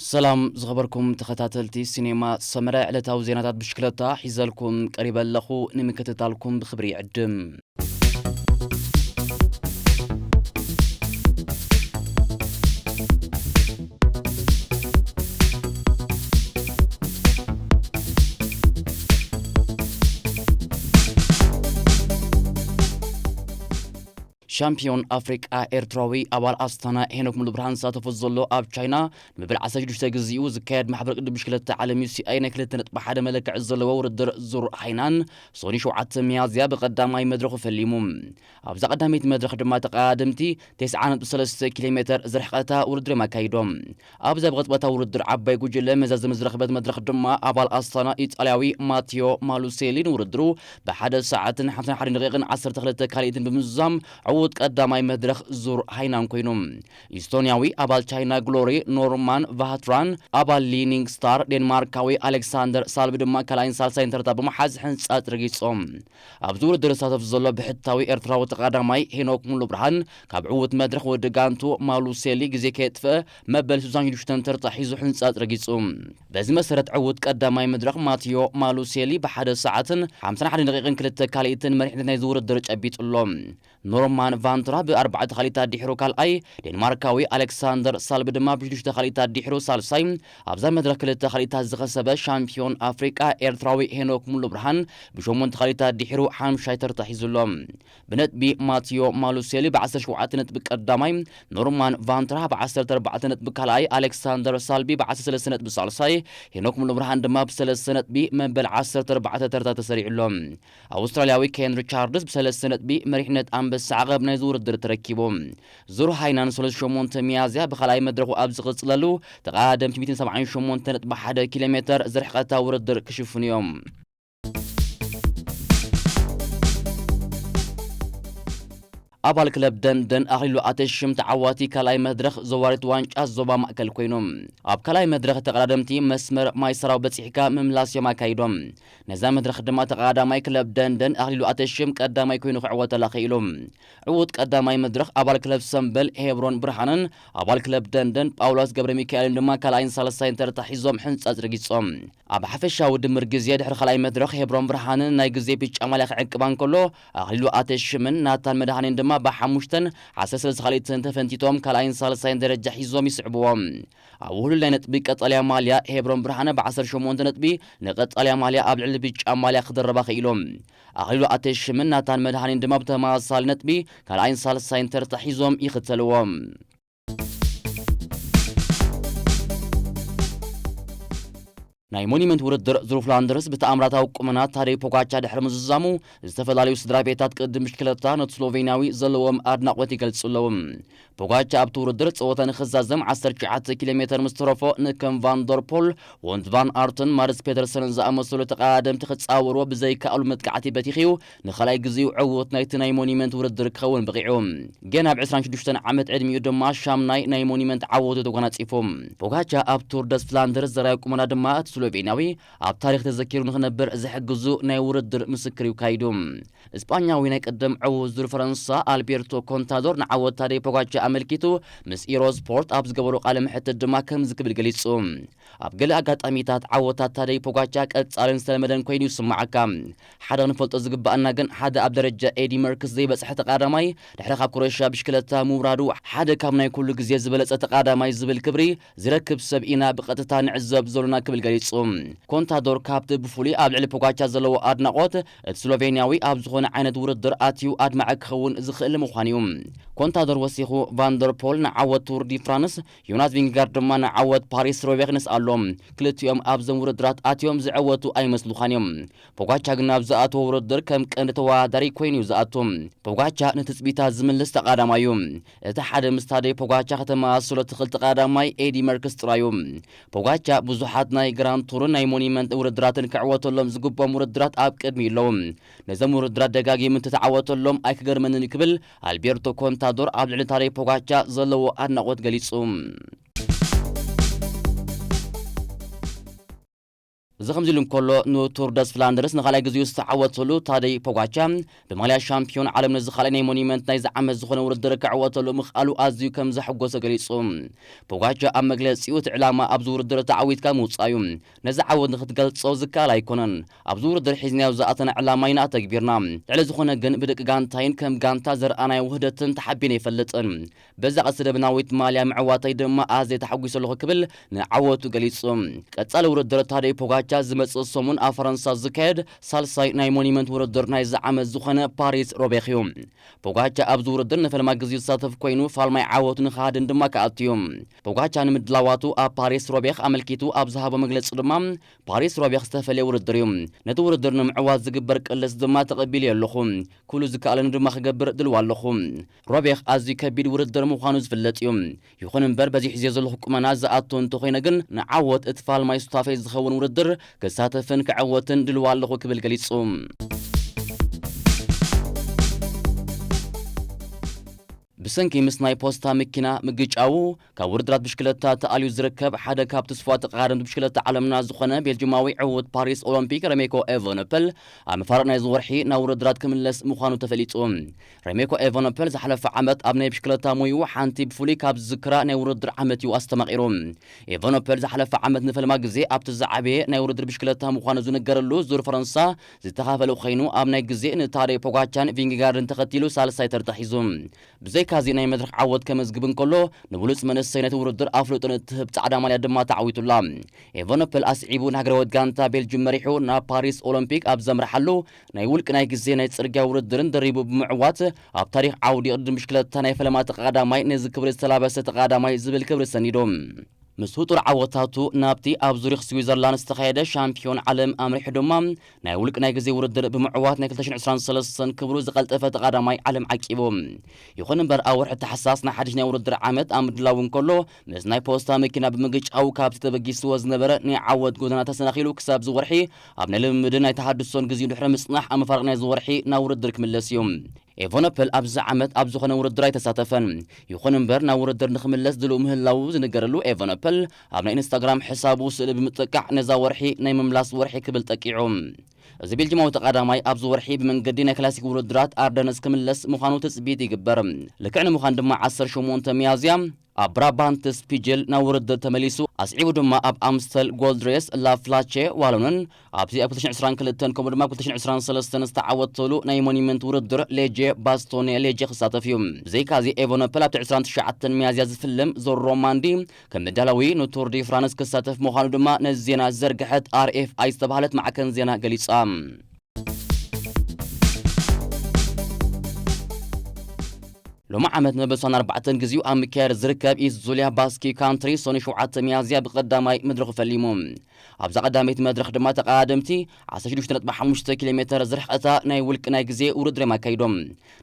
ሰላም ዝኸበርኩም ተኸታተልቲ ሲኔማ ሰመረ፣ ዕለታዊ ዜናታት ብሽክለታ ሒዘልኩም ቀሪበ ኣለኹ። ንምክትታልኩም ብኽብሪ ይዕድም። ሻምፒዮን ኣፍሪቃ ኤርትራዊ ኣባል ኣስታና ሄኖክ ሙሉብርሃን ዝሳተፎ ዘሎ ኣብ ቻይና ንመበል ዓሰርተ ሽዱሽተ ግዜኡ ዝካየድ ማሕበር ቅድድም ብሽክለታ ዓለም ዩ ሲ ኣይ ናይ ክልተ ነጥቢ ሓደ መለክዒ ዘለዎ ውድድር ዙር ሃይናን ሶኒ ሸውዓተ ሚያዝያ ብቐዳማይ መድረኹ ፈሊሙ። ኣብዛ ቀዳመይቲ መድረኽ ድማ ተቐዳደምቲ ተስዓ ነጥቢ ሰለስተ ኪሎ ሜተር ዝርሕቐታ ውድድር እዮም ኣካይዶም። ኣብዛ ብቕጽበታዊ ውድድር ዓባይ ጉጅለ መዛዘሚ ዝረኸበት መድረኽ ድማ ኣባል ኣስታና ኢጣልያዊ ማቲዮ ማሉሴሊ ንውድድሩ ብሓደ ሰዓትን ሓምሳን ሓደን ደቂቕን ዓሰርተ ክልተ ካልኢትን ብምዝዛም ዕዉት ቀዳማይ መድረኽ ዙር ሃይናን ኮይኑ። ኢስቶንያዊ ኣባል ቻይና ግሎሪ ኖርማን ቫህትራን ኣባል ሊኒንግ ስታር ዴንማርካዊ ኣሌክሳንደር ሳልብ ድማ ካልኣይን ሳልሳይን ተርታ ብምሓዝ ሕንጻጽ ረጊጾም። ኣብዚ ውድድር ዝሳተፍ ዘሎ ብሕታዊ ኤርትራዊ ተቐዳማይ ሄኖክ ሙሉብርሃን ካብ ዕዉት መድረኽ ወዲ ጋንቱ ማሉሴሊ ግዜ ከየጥፍአ መበል ስሳን ሽዱሽተን ተርታ ሒዙ ሕንጻጽ ረጊጹ። በዚ መሰረት ዕዉት ቀዳማይ መድረኽ ማቲዮ ማሉሴሊ ብሓደ ሰዓትን ሓምሳን ሓደን ደቂቕን ክልተ ካልኢትን መሪሕነት ናይዚ ውድድር ጨቢጡ ኣሎ። ኖርማን ቫንትራ ብኣርባዕተ ካልኢታት ድሒሩ ካልኣይ፣ ዴንማርካዊ ኣሌክሳንደር ሳልብ ድማ ብሽዱሽተ ካልኢታት ድሒሩ ሳልሳይ፣ ኣብዛ መድረኽ ክልተ ካልኢታት ዝኸሰበ ሻምፒዮን ኣፍሪቃ ኤርትራዊ ሄኖክ ሙሉብርሃን ብሸሞንተ ካልኢታት ድሒሩ ሓምሻይ ተርታ ሒዙ ኣሎ። ብነጥቢ ማቲዮ ማሉሴሊ ብ ዓሰርተ ሸውዓተ ነጥቢ ቀዳማይ፣ ኖርማን ቫንትራ ብ ዓሰርተ ኣርባዕተ ነጥቢ ካልኣይ፣ ኣሌክሳንደር ሳልቢ ብ ዓሰርተ ሰለስተ ነጥቢ ሳልሳይ፣ ሄኖክ ሙሉብርሃን ድማ ብሰለስተ ነጥቢ መበል ዓሰርተ ኣርባዕተ ተርታ ተሰሪዑ ኣሎ። ኣውስትራልያዊ ኬን ሪቻርድስ ብሰለስተ ነጥቢ መሪሕነት ኣንበሳ ዓቐብ ናይዚ ውድድር ተረኪቡ። ዙር ሃይናን ሰለስተ ሸሞንተ ሚያዝያ ብኻልኣይ መድረኹ ኣብ ዝቕጽለሉ ተቐዳደምቲ ሚእትን ሰብዓን ሸሞንተ ነጥቢ ሓደ ኪሎ ሜተር ዝርሕቐታ ውድድር ክሽፍኑ እዮም። ኣባል ክለብ ደንደን ኣኽሊሉ ኣተሽም ተዓዋቲ ካልኣይ መድረኽ ዘዋሪት ዋንጫ ዞባ ማእከል ኮይኑ። ኣብ ካልኣይ መድረኽ ተቐዳደምቲ መስመር ማይ ሰራው በጺሕካ ምምላስ እዮም ኣካይዶም። ነዛ መድረኽ ድማ ተቐዳዳማይ ክለብ ደንደን ኣኽሊሉ ኣተሽም ቀዳማይ ኮይኑ ክዕወተላ ክኢሉ። ዕዉት ቀዳማይ መድረኽ ኣባል ክለብ ሰምበል ሄብሮን ብርሃንን ኣባል ክለብ ደንደን ጳውሎስ ገብረ ሚካኤልን ድማ ካልኣይን ሳልሳይን ተርታ ሒዞም ሕንጻጽ ረጊጾም። ኣብ ሓፈሻዊ ድምር ግዜ ድሕሪ ካልኣይ መድረኽ ሄብሮን ብርሃንን ናይ ግዜ ብጫ ማልያ ክዕቅባ እንከሎ፣ ኣኽሊሉ ኣተሽምን ናታን መድሃኔን ድማ ብሓሙሽተን ዓሰርተ ሰለስተ ካልኢትን ተፈንቲቶም ካልኣይን ሳልሳይን ደረጃ ሒዞም ይስዕብዎም። ኣብ ውህሉል ናይ ነጥቢ ቀጠልያ ማልያ ሄብሮን ብርሃነ ብ ዓሰርተ ሸሞንተ ነጥቢ ንቀጠልያ ማልያ ኣብ ልዕሊ ብጫ ማልያ ክድርባ ክኢሎም። ኣኽሊሉ ኣተሽምን ናታን መድሃኔን ድማ ብተመሳሳሊ ነጥቢ ካልኣይን ሳልሳይን ተርታ ሒዞም ይኽተልዎም። ናይ ሞኒመንት ውድድር ዙር ፍላንደርስ ብተኣምራታዊ ቁመና ታደይ ፖጋቻ ድሕሪ ምዝዛሙ፣ ዝተፈላለዩ ስድራ ቤታት ቅድድም ብሽክለታ ነቲ ስሎቬንያዊ ዘለዎም ኣድናቖት ይገልጹ ኣለዉ። ፖጋቻ ኣብቲ ውድድር ጸወታ ንኽዛዘም ዓሰርተ ትሽዓተ ኪሎ ሜተር ምስ ተረፎ፣ ንከም ቫን ደር ፖል፣ ወንት ቫን ኣርትን ማርስ ፔተርሰንን ዝኣመሰሉ ተቐዳደምቲ ክጻወርዎ ብዘይከኣሉ መጥቃዕቲ በቲኽ'ዩ ንኻልኣይ ግዜኡ ዕዉት ናይቲ ናይ ሞኒመንት ውድድር ክኸውን በቒዑ። ገና ኣብ ዕስራን ሽዱሽተን ዓመት ዕድሚኡ ድማ ሻምናይ ናይ ሞኒመንት ዓወቱ ተጓናጺፉ። ፖጋቻ ኣብ ቱር ደስ ፍላንደርስ ዘርኣዮ ቁመና ድማ እቲ ስሎቬንያዊ ኣብ ታሪኽ ተዘኪሩ ንኽነብር ዝሕግዙ ናይ ውድድር ምስክር እዩ ካይዱ። እስጳኛዊ ናይ ቀደም ዕዉት ዙር ፈረንሳ ኣልቤርቶ ኮንታዶር ንዓወት ታደይ ፖጋቻ ኣመልኪቱ ምስ ኢሮ ስፖርት ኣብ ዝገበሮ ቃለ መሕትት ድማ ከምዚ ክብል ገሊጹ። ኣብ ገለ ኣጋጣሚታት ዓወታት ታደይ ፖጋቻ ቀጻልን ዝተለመደን ኮይኑ ይስምዓካ። ሓደ ክንፈልጦ ዝግባኣና ግን ሓደ ኣብ ደረጃ ኤዲ መርክስ ዘይበጽሐ ተቐዳዳማይ ድሕሪ ካብ ክሮኤሽያ ብሽክለታ ምውራዱ ሓደ ካብ ናይ ኩሉ ግዜ ዝበለጸ ተቐዳዳማይ ዝብል ክብሪ ዝረክብ ሰብ ኢና ብቐጥታ ንዕዘብ ዘሎና ክብል ገሊጹ። ኮንታዶር ካብቲ ብፍሉይ ኣብ ልዕሊ ፖጋቻ ዘለዎ ኣድናቖት እቲ ስሎቬንያዊ ኣብ ዝኾነ ዓይነት ውድድር ኣትዩ ኣድማዒ ክኸውን ዝኽእል ምዃኑ እዩ። ኮንታዶር ወሲኹ ቫንደርፖል ንዓወት ቱር ዲ ፍራንስ ዮናስ ቪንጋርድ ድማ ንዓወት ፓሪስ ሮቤክ ነስኣሎም። ክልቲኦም ኣብዞም ውድድራት ኣትዮም ዝዕወቱ ኣይመስሉኻን እዮም። ፖጋቻ ግን ኣብ ዝኣተዎ ውድድር ከም ቀንዲ ተወዳዳሪ ኮይኑ እዩ ዝኣቱ። ፖጋቻ ንትጽቢታት ዝምልስ ተቐዳማይ እዩ። እቲ ሓደ ምስ ታደይ ፖጋቻ ከተመሳስሎ ትኽእል ተቐዳማይ ኤዲ መርክስ ጥራይ እዩ። ፖጋቻ ብዙሓት ናይ ግራንድ ቱርን ናይ ሞኒመንት ውድድራትን ክዕወተሎም ዝግብኦም ውድድራት ኣብ ቅድሚ ኣለዉ። ነዞም ውድድራት ደጋጊሙ እንተተዓወተሎም ኣይክገርመንን ክብል ኣልቤርቶ ኮንታዶር ኣብ ልዕሊ ታደይ ፖጋቻ ዘለዎ ኣድናቖት ገሊጹ። እዚ ከምዚ ኢሉ እንከሎ፣ ንቱር ደስ ፍላንደርስ ንኻልኣይ ግዜኡ ዝተዓወተሉ ታደይ ፖጋቻ ብማልያ ሻምፒዮን ዓለም ነዚ ካልኣይ ናይ ሞኒመንት ናይዚ ዓመት ዝኾነ ውድድር ክዕወተሉ ምኽኣሉ ኣዝዩ ከም ዘሐጎሰ ገሊጹ። ፖጋቻ ኣብ መግለጺኡ፣ እቲ ዕላማ ኣብዚ ውድድር ተዓዊትካ ምውጻእ እዩ። ነዚ ዓወት ንክትገልጾ ዝከኣል ኣይኮነን። ኣብዚ ውድድር ሒዝናዮ ዝኣተና ዕላማ ኢና ኣተግቢርና። ልዕሊ ዝኾነ ግን ብደቂ ጋንታይን ከም ጋንታ ዘርኣናዮ ውህደትን ተሓቢነ ይፈልጥን። በዛ ቀስተ ደበናዊት ማልያ ምዕዋተይ ድማ ኣዝየ ተሓጒሰ ኣለኹ ክብል ንዓወቱ ገሊጹ። ቀጻሊ ውድድር ታደይ ፖጋቻ ዝመጽእ ሰሙን ኣብ ፈረንሳ ዝካየድ ሳልሳይ ናይ ሞኒመንት ውድድር ናይዚ ዓመት ዝኾነ ፓሪስ ሮቤኽ እዩ። ፖጋቻ ኣብዚ ውድድር ንፈለማ ግዜ ዝሳተፍ ኮይኑ፣ ፋልማይ ዓወቱ ንኽሃድን ድማ ክኣቱ እዩ። ፖጋቻ ንምድላዋቱ ኣብ ፓሪስ ሮቤኽ ኣመልኪቱ ኣብ ዝሃቦ መግለጺ ድማ፣ ፓሪስ ሮቤኽ ዝተፈለየ ውድድር እዩ። ነቲ ውድድር ንምዕዋት ዝግበር ቅልስ ድማ ተቐቢለዮ ኣለኹ። ኩሉ ዝከኣለኒ ድማ ክገብር ድልዋ ኣለኹ። ሮቤኽ ኣዝዩ ከቢድ ውድድር ምዃኑ ዝፍለጥ እዩ። ይኹን እምበር፣ በዚ ሒዝዮ ዘለኹ ቁመና ዝኣቱ እንተኾይነ ግን፣ ንዓወት እቲ ፋልማይ ሱታፌ ዝኸውን ውድድር ክሳተፍን ክዕወትን ድልዋ ኣለኹ ክብል ገሊጹ። ብሰንኪ ምስ ናይ ፖስታ መኪና ምግጫዉ፣ ካብ ውድድራት ብሽክለታ ተኣልዩ ዝርከብ ሓደ ካብ ትስፉዋት ተቐዳደምቲ ብሽክለታ ዓለምና ዝኾነ ቤልጅማዊ ዕዉት ፓሪስ ኦሎምፒክ ረሜኮ ኤቨነፐል፣ ኣብ መፋርቕ ናይዚ ወርሒ ናብ ውድድራት ክምለስ ምዃኑ ተፈሊጡ። ረሜኮ ኤቨነፐል ዝሓለፈ ዓመት ኣብ ናይ ብሽክለታ ሞይኡ ሓንቲ ብፍሉይ ካብ ዝዝክራ ናይ ውድድር ዓመት እዩ ኣስተማቒሩ። ኤቨነፐል ዝሓለፈ ዓመት ንፈለማ ግዜ ኣብቲ ዝዓበየ ናይ ውድድር ብሽክለታ ምዃኑ ዝንገረሉ ዙር ፈረንሳ ዝተኻፈለ ኮይኑ፣ ኣብ ናይ ግዜ ንታደይ ፖጋቻን ቪንጌጋርድን ተኸቲሉ ሳልሳይ ተርታ ሒዙ። ብዘይካዚ ናይ መድረኽ ዓወት ከመዝግብ እንከሎ፣ ንብሉጽ መንእሰይ ነቲ ውድድር ኣፍልጦ ንእትህብ ጻዕዳ ማልያ ድማ ተዓዊቱላ። ኤቨነፐል ኣስዒቡ ንሃገራዊት ጋንታ ቤልጅም መሪሑ ናብ ፓሪስ ኦሎምፒክ ኣብ ዘምርሓሉ፣ ናይ ውልቂ ናይ ግዜ ናይ ጽርግያ ውድድርን ደሪቡ ብምዕዋት፣ ኣብ ታሪኽ ዓውዲ ቅድድም ብሽክለታ ናይ ፈለማ ተቐዳማይ፣ ነዚ ክብሪ ዝተላበሰ ተቐዳማይ ዝብል ክብሪ ሰኒዱ። ምስ ውጡር ዓወታቱ ናብቲ ኣብ ዙሪኽ ስዊዘርላንድ ዝተኻየደ ሻምፒዮን ዓለም ኣምሪሑ ድማ፣ ናይ ውልቂ ናይ ግዜ ውድድር ብምዕዋት ናይ ክልተ ሽሕን ዕስራን ሰለስተን ክብሩ ዝቐልጠፈ ተቐዳማይ ዓለም ዓቂቡ። ይኹን እምበር፣ ኣብ ወርሒ ታሕሳስ ናይ ሓድሽ ናይ ውድድር ዓመት ኣብ ምድላው እንከሎ፣ ምስ ናይ ፖስታ መኪና ብምግጫው ካብቲ ተበጊስዎ ዝነበረ ናይ ዓወት ጎደና ተሰናኺሉ፣ ክሳብ ዝወርሒ ኣብ ናይ ልምምድን ናይ ተሃድሶን ግዜኡ ድሕሪ ምጽናሕ፣ ኣብ መፋርቕ ናይዚ ወርሒ ናብ ውድድር ክምለስ እዩ። ኤቨነፐል ኣብዚ ዓመት ኣብ ዝኾነ ውድድር ኣይተሳተፈን። ይኹን እምበር፣ ናብ ውድድር ንኽምለስ ድልው ምህላዉ ዝንገረሉ ኤቨነፐል፣ ኣብ ናይ ኢንስታግራም ሕሳቡ ስእሊ ብምጥቃዕ ነዛ ወርሒ ናይ ምምላስ ወርሒ ክብል ጠቂዑ። እዚ ቤልጅማዊ ተቐዳማይ ኣብዚ ወርሒ ብመንገዲ ናይ ክላሲክ ውድድራት ኣርደነስ ክምለስ ምዃኑ ትጽቢት ይግበር። ልክዕ ንምዃን ድማ፣ ዓሰርተ ሸሞንተ ሚያዝያ ኣብ ብራባንት ስፒጅል ናብ ውድድር ተመሊሱ። ኣስዒቡ ድማ ኣብ ኣምስተል ጎልድ ሬስ ላፍላቼ ዋሎንን ኣብዚ ኣብ ክልተ ሽሕን ዕስራን ክልተን ከምኡ ድማ ኣብ ክልተ ሽሕን ዕስራን ሰለስተን ዝተዓወተሉ ናይ ሞኒመንት ውድድር ሌጀ ባስቶኔ ሌጀ ክሳተፍ እዩ። ብዘይካዚ ኤቨነፐል ኣብቲ ዕስራን ትሽዓተን ሚያዝያ ዝፍልም ዞሮ ማንዲ ከም መዳለዊ ንቱር ዲ ፍራንስ ክሳተፍ ምዃኑ ድማ ነዚ ዜና ዝዘርግሐት ኣር ኤፍ ኣይ ዝተባህለት ማዕከን ዜና ገሊጻ። ሎሚ ዓመት ንመበል ዕስራን ኣርባዕተን ግዜኡ ኣብ ምክያድ ዝርከብ ኢስት ዙልያ ባስኪ ካንትሪ ሰኑይ ሸውዓተ ሚያዝያ ብቐዳማይ መድረኹ ፈሊሙ። ኣብዛ ቀዳመይቲ መድረኽ ድማ ተቐዳደምቲ ዓሰርተ ሽዱሽተ ነጥቢ ሓሙሽተ ኪሎ ሜተር ዝርሕቐታ ናይ ውልቂ ናይ ግዜ ውድድር እዮም ኣካይዶም።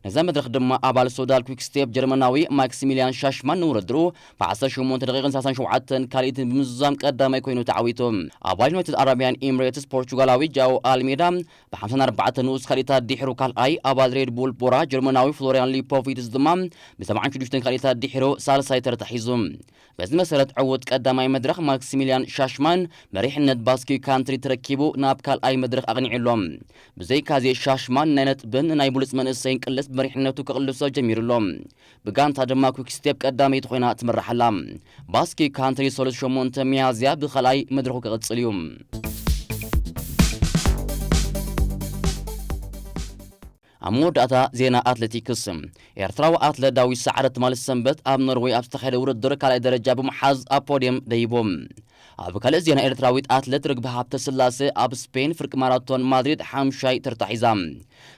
ነዛ መድረኽ ድማ ኣባል ሶዳል ኩክ ስቴፕ ጀርመናዊ ማክሲሚልያን ሻሽማን ንውድድሩ ብዓሰርተ ሸሞንተ ደቂቕን ሰላሳን ሸውዓተን ካልኢትን ብምዝዛም ቀዳማይ ኮይኑ ተዓዊቱ። ኣባል ዩናይትድ ኣረቢያን ኤምሬትስ ፖርቹጋላዊ ጃኦ ኣልሜዳ ብሓምሳን ኣርባዕተን ንኡስ ካልኢታት ድሒሩ ካልኣይ፣ ኣባል ሬድ ቡል ቦራ ጀርመናዊ ፍሎሪያን ሊፖቪትስ ድማ ብሰብዓን ሽዱሽተን ካልኢታት ድሒሩ ሳልሳይ ተርታ ሒዙ። በዚ መሰረት ዕዉት ቀዳማይ መድረኽ ማክሲሚልያን ሻሽማን መሪሕነት ባስኪ ካንትሪ ተረኪቡ ናብ ካልኣይ መድረኽ ኣቕኒዑ ኣሎ። ብዘይካዚ ሻሽማን ናይ ነጥብን ናይ ብሉጽ መንእሰይን ቅልስ ብመሪሕነቱ ክቕልሶ ጀሚሩ ኣሎ። ብጋንታ ድማ ኩክ ስቴፕ ቀዳመይቲ ኮይና ትምራሕ ኣላ። ባስኪ ካንትሪ ሰሉስ ሸሞንተ ሚያዝያ ብኻልኣይ መድረኹ ክቕጽል እዩ። ኣብ መወዳእታ ዜና ኣትሌቲክስ፣ ኤርትራዊ ኣትሌት ዳዊት ሰዓረ ትማሊ ሰንበት ኣብ ኖርዌይ ኣብ ዝተኻየደ ውድድር ካልኣይ ደረጃ ብምሓዝ ኣብ ፖድየም ደይቡ። ኣብ ካልእ ዜና፣ ኤርትራዊት ኣትሌት ርግቢ ሃብተ ስላሴ ኣብ ስፔን ፍርቂ ማራቶን ማድሪድ ሓምሻይ ተርታ ሒዛ።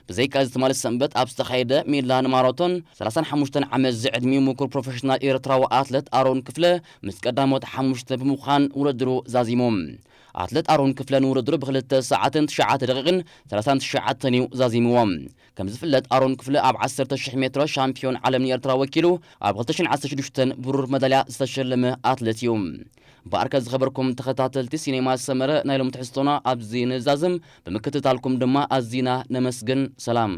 ብዘይካዚ ትማሊ ሰንበት ኣብ ዝተኻየደ ሚላን ማራቶን፣ ሰላሳን ሓሙሽተን ዓመት ዝዕድሚኡ ምኩር ፕሮፌሽናል ኤርትራዊ ኣትሌት ኣሮን ክፍለ ምስ ቀዳሞት ሓሙሽተ ብምዃን ውድድሩ ዛዚሙ። ኣትሌት ኣሮን ክፍለ ንውድድሩ ብክልተ ሰዓትን ትሽዓተ ደቂቕን ሰላሳን ትሽዓተን እዩ ዛዚምዎ። ከም ዝፍለጥ፣ ኣሮን ክፍለ ኣብ ዓሰርተ ሽሕ ሜትሮ ሻምፒዮን ዓለም ንኤርትራ ወኪሉ ኣብ ክልተ ሽሕን ዓሰርተ ሽዱሽተን ብሩር መዳልያ ዝተሸለመ ኣትሌት እዩ። እምበኣርከ ዝኸበርኩም ተኸታተልቲ ሲኔማ ሰመረ፣ ናይ ሎሚ ትሕዝቶና ኣብዚ ንዛዝም። ብምክትታልኩም ድማ ኣዚና ነመስግን። ሰላም።